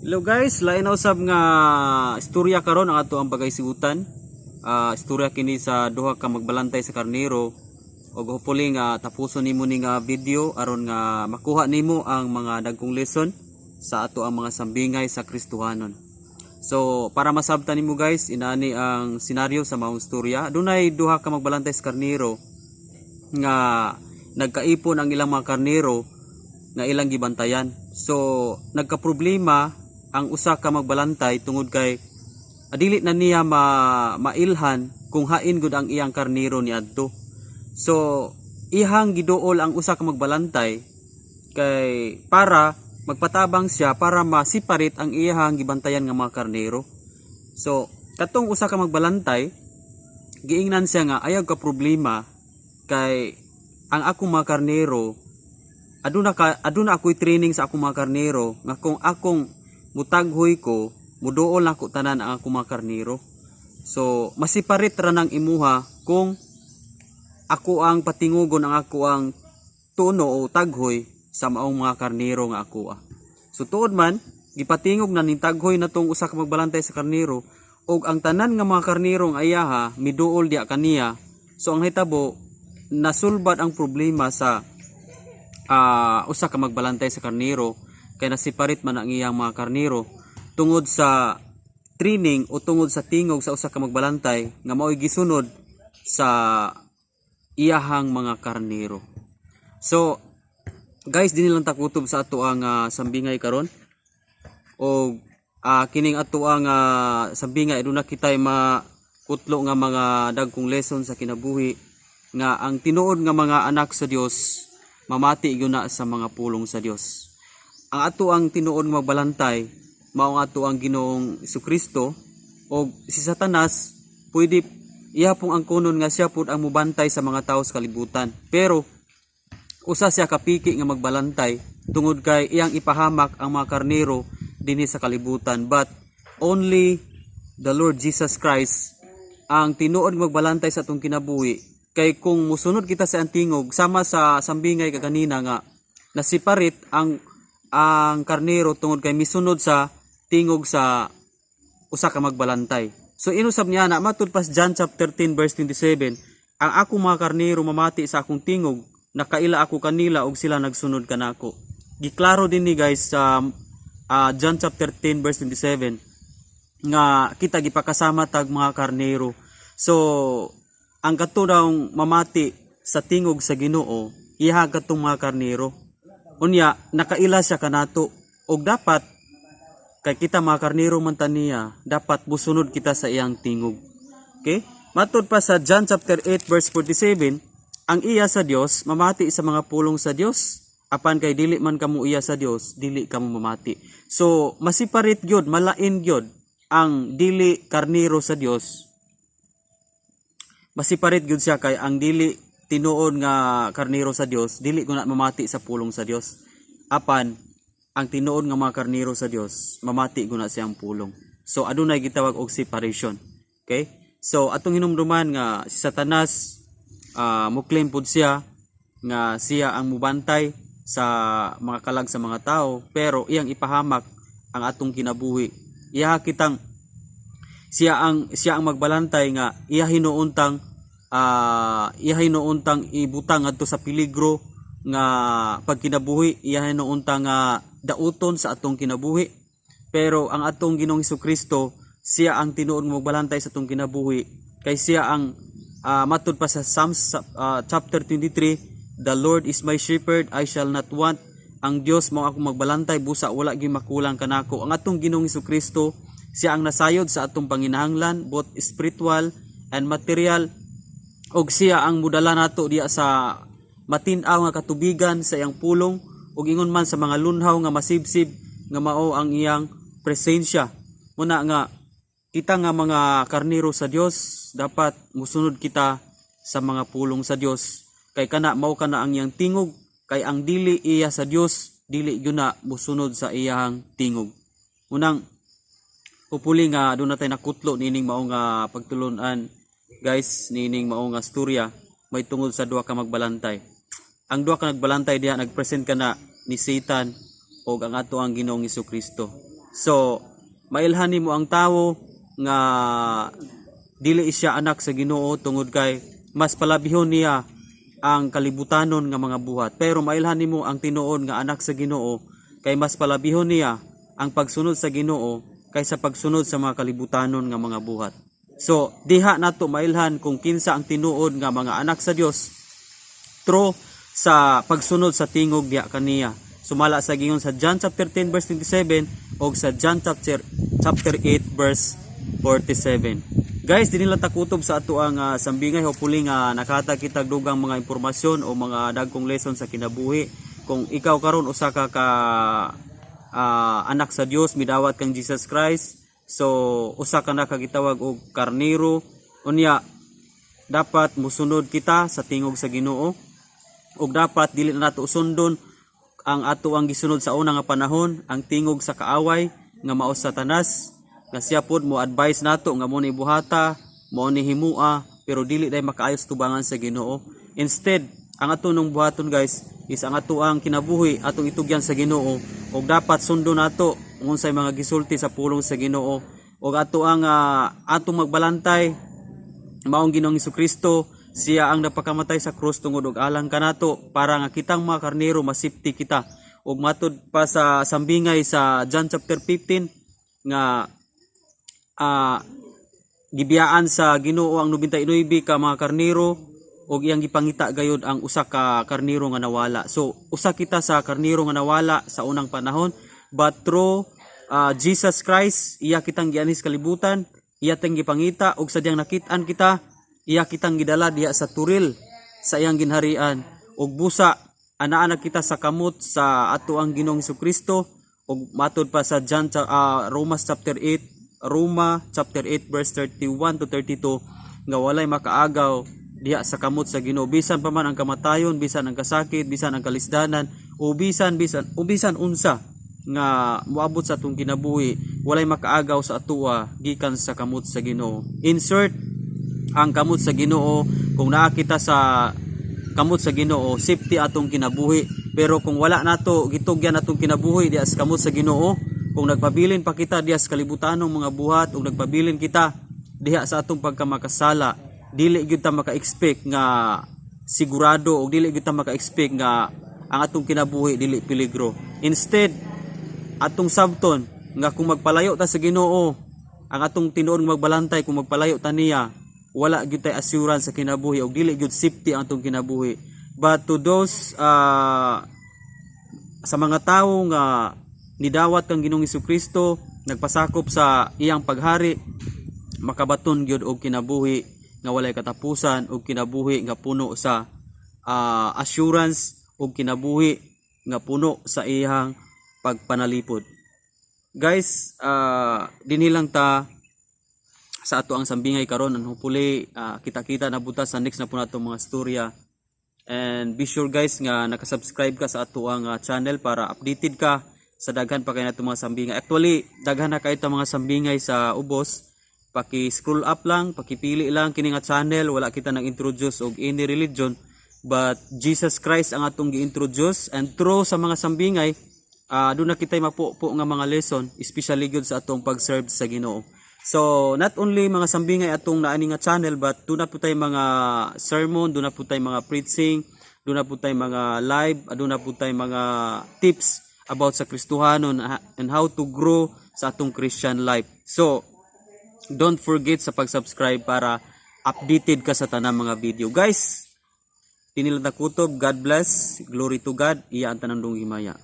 Hello guys, lain na usab nga istorya karon ang ato ang pagahisgutan. Istorya kini sa duha ka magbalantay sa karnero ug hopefully nga tapuson nimo ni nga video aron nga makuha nimo ang mga dagkong lesson sa ato ang mga sambingay sa Kristohanon. So para masabtan nimo guys, inani ang senaryo sa maong istorya. Dunay duha ka magbalantay sa karnero nga nagkaipon ang ilang mga karnero nga ilang gibantayan. So nagkaproblema ang usa ka magbalantay tungod kay adili na niya mailhan kung hain gud ang iyang karnero niadto. So ihang giduol ang usa ka magbalantay kay para magpatabang siya para ma-separate ang iyang gibantayan nga mga karnero. So katong usa ka magbalantay, giingnan siya nga ayaw ka problema kay ang akong mga karnero, aduna ako'y training sa akong mga karnero nga kung akong mutaghoy ko, muduol nako tanan ang akong mga karnero. So ma-separate ra nang imuha kung ako ang patingugon ang ako ang tuno o taghoy sa maong mga karnero nga ako ah. So tuod man, gipatingog na ning taghoy na tong usa ka magbalantay sa karnero ug ang tanan nga mga karnero nga ayaha miduol diya kaniya. So ang hitabo, nasulbad ang problema sa usa ka magbalantay sa karnero kay na-separate man ang iyang mga karnero tungod sa training o tungod sa tingog sa usa ka magbalantay nga mao'y gisunod sa iyahang mga karnero. So guys, dinhi lang ta kutob sa ato ang sambingay karon. O kining ato ang sambingay, aduna kitay makutlo nga mga dagkong lesson sa kinabuhi nga ang tinuod nga mga anak sa Dios mamati gyud na sa mga pulong sa Dios. Ang ato ang tinuod nga magbalantay mao ang ato ang Ginoong Kristo og si Satanas pwede iya pong ang kunon nga siya pud ang mubantay sa mga tao sa kalibutan. Pero usa siya kapiki nga magbalantay tungod kay iyang ipahamak ang mga karnero dinhi sa kalibutan, but only the Lord Jesus Christ ang tinuod magbalantay sa atong kinabuhi, kay kung musunod kita sa tingog, sama sa sambingay kaganina nga na-separate ang karnero tungod kay misunod sa tingog sa usa ka magbalantay. So inusab niya na matud pas John chapter 10 verse 27, ang akong mga karnero mamati sa akong tingog, nakaila ako kanila ug sila nagsunod kanako. Giklaro din ni guys sa John chapter 10 verse 27 nga kita gipakasama tag mga karnero. So ang kato daw mamati sa tingog sa Ginoo, iha katong mga karnero. Unya nakaila siya kanato og dapat kay kita mga karnero man ta niya, dapat musunod kita sa iyang tingog. Okay? Matud pa sa John chapter 8 verse 47, ang iya sa Dios mamati sa mga pulong sa Dios. Apan kay dili man kamo iya sa Dios, dili kamo mamati. So ma-separate gyud, malain gyud ang dili karnero sa Dios. Ma-separate gyud siya kay ang dili tinuod nga karnero sa Dios, dili ko na mamati sa pulong sa Dios. Apan ang tinuod nga mga karnero sa Dios, mamati ko na siyang pulong. So adunay gitawag og separation. Okay? So atong hinumduman nga si Satanas, mo-claim pud siya nga siya ang mubantay sa mga kalag sa mga tao, pero iyang ipahamak ang atong kinabuhi. Iya kitang siya ang magbalantay nga iya hinuuntang ibutang ngadto sa peligro nga pagkinabuhi, iya hinuuntang nga dauton sa atong kinabuhi. Pero ang atong Ginoong Kristo, siya ang tinuod nga magbalantay sa atong kinabuhi kay siya ang matud pa sa Psalms chapter 23, "The Lord is my shepherd, I shall not want." Ang Dios mao akong magbalantay, busa wala gyud makulang kanako. Ang atong Ginoong Kristo, siya ang nasayod sa atong panginahanglan, both spiritual and material, og siya ang mudala nato diya sa matin-aw nga katubigan sa iyang pulong ug ingon man sa mga lunhaw nga masibsib nga mao ang iyang presensya. Muna nga kita nga mga karnero sa Dios, dapat musunod kita sa mga pulong sa Dios kay kana mao kana ang iyang tingog, kay ang dili iya sa Dios, dili gyud na musunod sa iyang tingog. Unang hopefully nga aduna tay nakutlo niining mao nga pagtulunan guys, niining mao nga storya may tungod sa duha ka magbalantay. Ang duha ka nagbalantay diha nagpresent kana ni Satan og ang ato ang Ginoong Kristo. So mailhan nimo ang tawo nga dili siya anak sa Ginoo tungod kay mas palabihon niya ang kalibutanon nga mga buhat. Pero mailhan nimo ang tinuod nga anak sa Ginoo kay mas palabihon niya ang pagsunod sa Ginoo kaysa pagsunod sa mga kalibutanon nga mga buhat. So diha nato mailhan kung kinsa ang tinuod nga mga anak sa Dios through sa pagsunod sa tingog diha kaniya. Sumala sa giingon sa John chapter 10 verse 27 og sa John chapter 8 verse 47. Guys, dinhi lang ta kutob sa ato ang sambingay. Hopefully nga nakahatag kita dugang mga impormasyon o mga dagkong lesson sa kinabuhi. Kung ikaw karon usa ka ka anak sa Dios, midawat kang Jesus Christ, so usa ka na kagitawag og karnero. Unya dapat musunod kita sa tingog sa Ginoo ug dapat dili na nato sundon ang ato ang gisunod sa una nga panahon, ang tingog sa kaaway nga mao Satanas, nga siya pod mo advise nato nga mo ni buhata, mo ni himua, pero dili day makaayos tubangan sa Ginoo. Instead, ang ato nung buhaton, guys, is ang ato ang kinabuhi atong itugyan sa Ginoo ug dapat sundon nato kung unsay mga gisulti sa pulong sa Ginoo ug ato ang atong magbalantay maong Ginoong Kristo. Siya ang napakamatay sa krus tungod og alang kanato para nga kitang mga karnero masipti kita. Ug matud pa sa sambingay sa John chapter 15 nga gibiyaan sa Ginoo ang 99 ka mga karnero ug iyang gipangita gayud ang usa ka karnero nga nawala. So usa kita sa karnero nga nawala sa unang panahon, but through Jesus Christ, iya kitang gianhis kalibutan, iya tang gipangita ug sadyang nakit-an kita, iya kitang gidala diha sa turil sa iyang ginharian. Ug busa anaa na kita sa kamot sa ato ang Ginoong Kristo. Ug matud pa sa John Romans chapter 8, Roma chapter 8 verse 31 to 32 nga walay makaagaw diha sa kamot sa Ginoo, bisan pa man ang kamatayon, bisan ang kasakit, bisan ang kalisdanan, o bisan unsa nga moabot sa atong kinabuhi, walay makaagaw sa atoa gikan sa kamot sa Ginoo. Insert ang kamot sa Ginoo, kung naa kita sa kamot sa Ginoo, safety atong kinabuhi. Pero kung wala nato gitugyan atong kinabuhi diha sa kamot sa Ginoo, kung nagpabilin pa kita diha sa kalibutanong mga buhat ug nagpabilin kita diha sa atong pagkamakasala, dili gyud ta maka-expect nga sigurado og dili gyud ta maka-expect nga ang atong kinabuhi dili peligro. Instead, atong sabton nga kung magpalayo ta sa Ginoo, ang atong tinuod nga magbalantay, kung magpalayo ta niya, wala gyud tay assurance sa kinabuhi og dili gyud safety ang atong kinabuhi. But to those sa mga tawo nga nidawat kang Ginoong Kristo, nagpasakop sa iyang paghari, makabaton gyud og kinabuhi nga walay katapusan og kinabuhi nga puno sa assurance ug kinabuhi nga puno sa iyang pagpanalipod. Guys, dinhi lang ta sa ato ang sambingay karon, and hopefully kita-kita na buta sa next na po nato mga storya. And be sure, guys, nga naka-subscribe ka sa ato ang channel para updated ka sa daghan pa kay nato mga sambingay. Actually, daghan na kaayo ta mga sambingay sa ubos. Paki-scroll up lang, pakipili lang kini nga channel. Wala kita nang introduce og any religion, but Jesus Christ ang atong gi-introduce, and through sa mga sambingay doon na kita'y mapupo nga mga lesson, especially gyud sa atong pag-serve sa Ginoo. So, not only mga sambingay atong naani nga channel, but doon na po tayo mga sermon, doon na po tayo mga preaching, doon na po tayo mga live, doon na po tayo mga tips about sa Kristohanon and how to grow sa atong Christian life. So, don't forget sa pag-subscribe para updated ka sa tanang mga video. Guys, dinhi lang ta kutob, God bless, glory to God, iya ang tanang himaya.